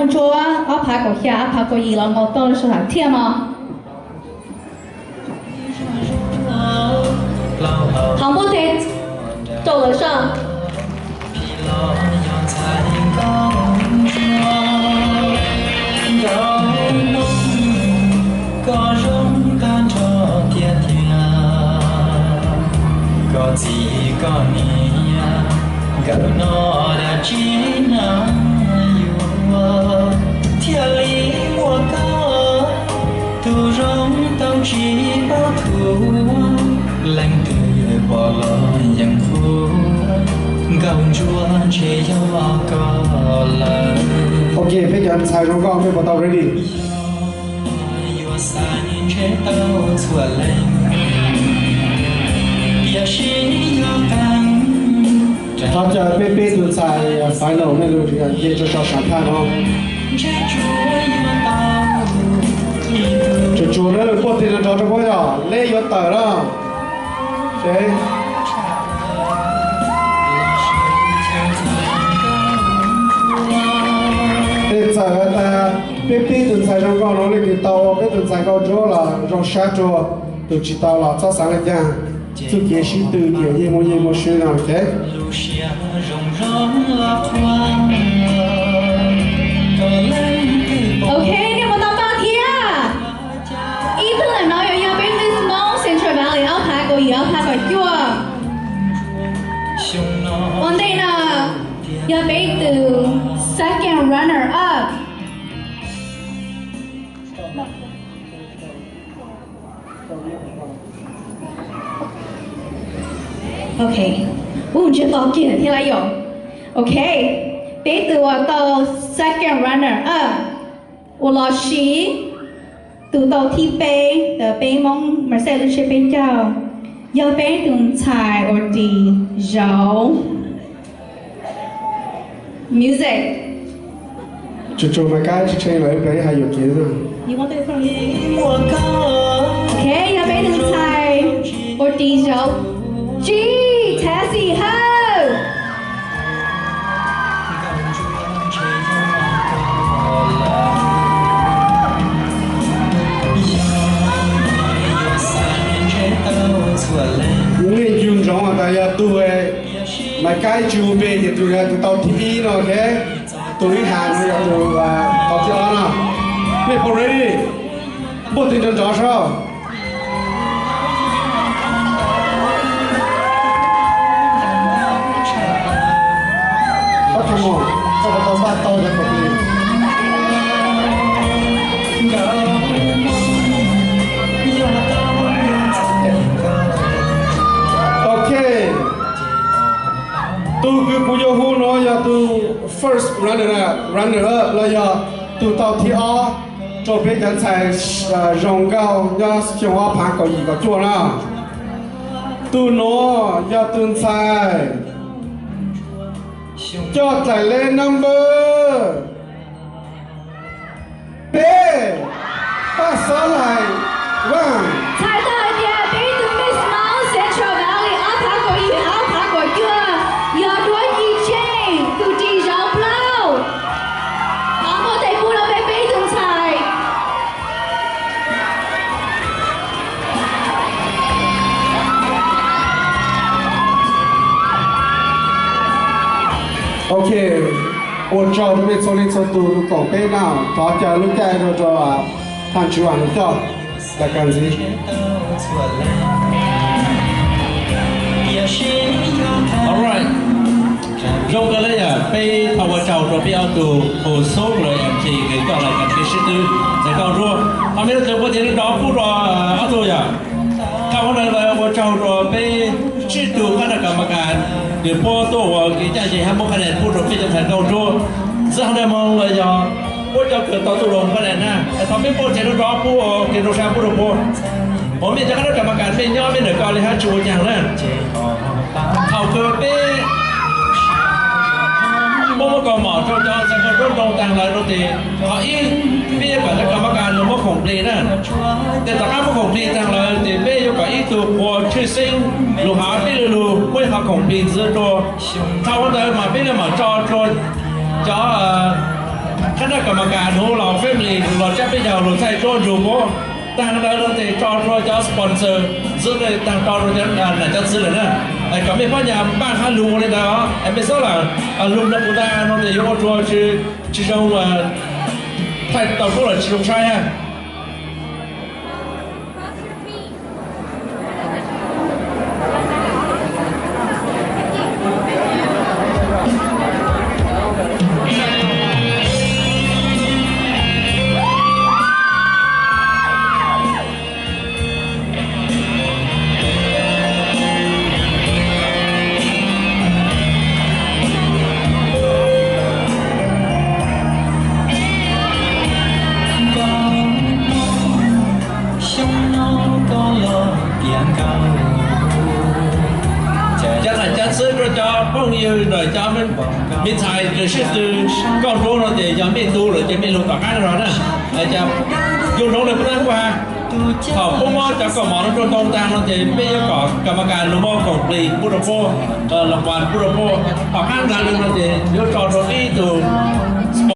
Ntsuab ob phav kaum xya, ob phav kaum yim los nkaus tau lawv sawv daws thiab no. Qhov npuaj tes rau lawv soj. Koj zoo tag nrho tiag tiag, koj txiv koj niam nkawd no dab tsi na yuav thiaj li muaj koj tus zoo tau tsis paub thuam, leej twg pom los yeej qhuas, nkauj ntsuab ntshe yog koj lawm. Ok, peb cov ntxhais zoo nkauj peb puas tau ready? Yuav xav ntshe tau txhua leej, tiam sis yog qees. Thov caw peb peb tus ntxhais final nej lus nce tso tso sav thaj no. Tsuas tsuas nej lus npuaj tes nrov nrov rau puab yog leb yuav tawm na. Tej txawm tas peb peb tus ntxhais zoo nkauj no leej twg tau peb tus ntxhais nkauj ntsuab los zoo sab rua, tus tsis tau los txhob xav li cas. Txuj kev sib tw tias yeej muaj yeej muaj swb no ces. Ok, nej puas tau paub thiab? Ib tug ntawm no yuav yog peb Miss Hmoob Central Valley ob phav kaum yim ob phav kaum cuaj. Ua ntej no yog peb tus second runner up. Ok, ub, ntsiag to kiag thiab lawm yom. Ok, peb tus uas tau second runner up uas los sis tus tau thib peb ntawm peb Hmoob Merced lub tsiab peb caug yog peb tus ntxhais uas ris zauv. Music. Tsuas tsuas mas kab tsis tshee lawm, peb hais yuam kev xwb. Ok, yog peb tus ntxhais uas ris zauv, G Tessie Hawj. Yeej yug ntsoov tas yog tus mas kab tsis hu npe ces tus yog tus tau thib ib no, ok. Tus ib has no yog tus tau thib ob no. Nej puas ready? Npuaj tes nrov nrov seb. Koj tau npaj tau cov khoom plig. Ok. Tus kws kuv yuav hu no yog tus first runner, runner up los yog tus tau thib ob rau peb cov ntxhais zoo nkauj nyob xyoo ob phav kaum yim kaum cuaj na. Tus nuav yog tus ntxhais coj dlaim leb number peb, Paj Xab Lais Vaj. Txhais tau hais tias peb tug Miss Hmoob Central Valley ob phav kaum yim ob phav kaum cuaj yog Duab Ci Tsheej tus ris zauv plaub. Thov muab tes pub rau peb peb tug ntxhais. Ok, ua tsaug rau peb txhua leej txhua tus lug koom peb na, thov caw lub caij rau rau thaj tswv Vam Lug Coj lais kas ntxiv. Alright, zoo kawg le yom, peb thov ua tsaug rau peb ob tug Hu Xub los yog Em Ci kws coj lais kas kev sib tw ntxhais nkauj ntsuab. Thov mej leej twg npuaj tes nrov nrov pub rau ob tug yom. Thaum ntawd lawv ua tsaug rau peb tsib tug qab naj kas mas kas kws puab tuaj ua kev ncaj ncees hab muab qhab naj pub rau peb cov ntxhais nkauj ntsuab. Txij hov ntawd moog lawm yog puab cov kws tau tuaj ua qhab naj na, thov mej npuaj tes nrov nrov pub ua kev zoo sab pub rau puab. Puab mej cov qab naj kas mas kas mej nyob mej ntawm ko le hab tsi ua caag na. Thaum kws peb muab muab kaus mom rau cov ntxhais nkauj ntsuab ntoo taag lawm no tes, qhov ib, peb yuav kom cov kas mas kas lug muab khoom plig na. Tes tom qab muab khoom plig taag lawm tes peb yuav kom ib tug qhua tshwj xeeb lug has peb lu lug muab ib qhov khoom plig ntxiv rua. Thaum ntawd mas peb le maam tso rua cov, a, qhab naj Kam mas kas nuv los family los tsab peb caug lug thaij duab nrug puab. Taag ntawd no tes tso rua cov sponsor, xwb taag tso rua cov nam cov txwv lawm na, kom mej pab nyas npaaj hab lug ua le ntawd os. Es mej xob lug nplog kuv tag no tes yuav ua rua tsi zoo, thaij tau duab los tsi zoo saib hab. Cov nam cov txwv rua cov phooj ywg ntawm cov me ntxhais kws sib tw kauj duab no tes yog mej tu lawm ces mej lug tom qaab zog na. Yug nuav le puab taab kuj has, thaum puab muab cov kaus mom no rua ntoo taag no ces peb yuav kom kam mas kas lug muab koom plig pub rua puab, los kuas pub rua puab. Tom qaab ntawd le no ces yuav tso rua ib tug